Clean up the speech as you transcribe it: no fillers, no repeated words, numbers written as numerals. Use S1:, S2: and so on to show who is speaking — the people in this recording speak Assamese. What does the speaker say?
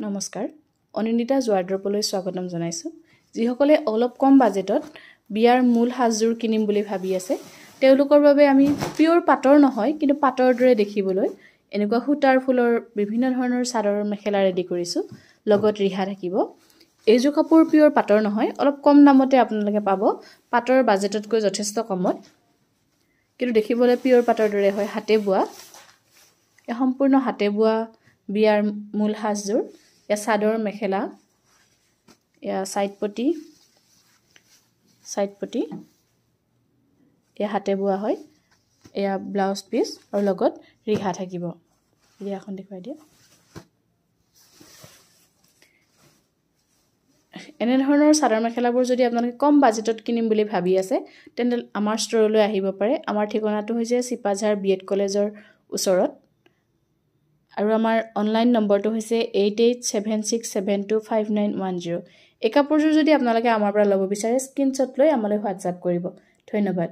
S1: নমস্কাৰ, অনিন্দিতাজ ৱাৰ্ড্ৰপলৈ স্বাগতম জনাইছোঁ। যিসকলে অলপ কম বাজেটত বিয়াৰ মূল সাজযোৰ কিনিম বুলি ভাবি আছে, তেওঁলোকৰ বাবে আমি পিয়'ৰ পাটৰ নহয়, কিন্তু পাটৰ দৰে দেখিবলৈ এনেকুৱা সূতাৰ ফুলৰ বিভিন্ন ধৰণৰ চাদৰ মেখেলা ৰেডি কৰিছোঁ। লগত ৰিহা থাকিব। এইযোৰ কাপোৰ পিয়'ৰ পাটৰ নহয়, অলপ কম দামতে আপোনালোকে পাব, পাটৰ বাজেটতকৈ যথেষ্ট কমত, কিন্তু দেখিবলৈ পিয়'ৰ পাটৰ দৰে হয়। হাতে বোৱা, এই সম্পূৰ্ণ হাতে বোৱা বিয়াৰ মূল সাজযোৰ। এয়া চাদৰ মেখেলা, এয়া চাইড পটি, চাইড পটি, এয়া হাতে বোৱা হয়। এয়া ব্লাউজ পিচ আৰু লগত ৰিহা থাকিব। ৰিহাখন দেখুৱাই দিয়া। এনেধৰণৰ চাদৰ মেখেলাবোৰ যদি আপোনালোকে কম বাজেটত কিনিম বুলি ভাবি আছে, তেন্তে আমাৰ ষ্ট'ৰলৈ আহিব পাৰে। আমাৰ ঠিকনাটো হৈছে চিপাঝাৰ বি এড কলেজৰ ওচৰত আৰু আমাৰ অনলাইন নম্বৰটো হৈছে 8876725910। এই কাপোৰযোৰ যদি আপোনালোকে আমাৰ পৰা ল'ব বিচাৰে, স্ক্ৰীনশ্বট লৈ আমালৈ হোৱাটছআপ কৰিব। ধন্যবাদ।